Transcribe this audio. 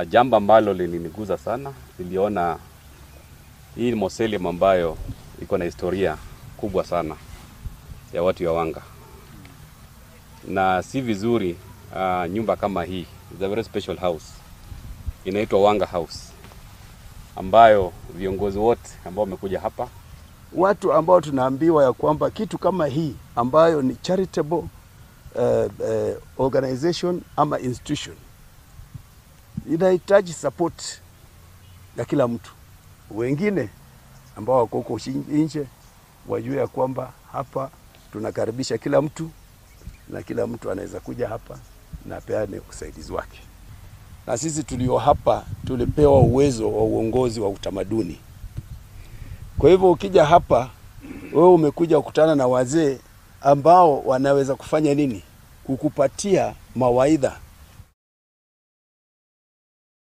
Jambo ambalo liliniguza sana, niliona hii mausoleum ambayo iko na historia kubwa sana ya watu ya Wanga, na si vizuri nyumba kama hii, it's a very special house, inaitwa Wanga House, ambayo viongozi wote ambao wamekuja hapa, watu ambao tunaambiwa ya kwamba kitu kama hii ambayo ni charitable organization ama institution inahitaji support ya kila mtu. Wengine ambao wako huko nje wajue ya kwamba hapa tunakaribisha kila mtu na kila mtu anaweza kuja hapa na apeane usaidizi wake. Na sisi tulio hapa tulipewa uwezo wa uongozi wa utamaduni. Kwa hivyo ukija hapa wewe umekuja kukutana na wazee ambao wanaweza kufanya nini? Kukupatia mawaidha.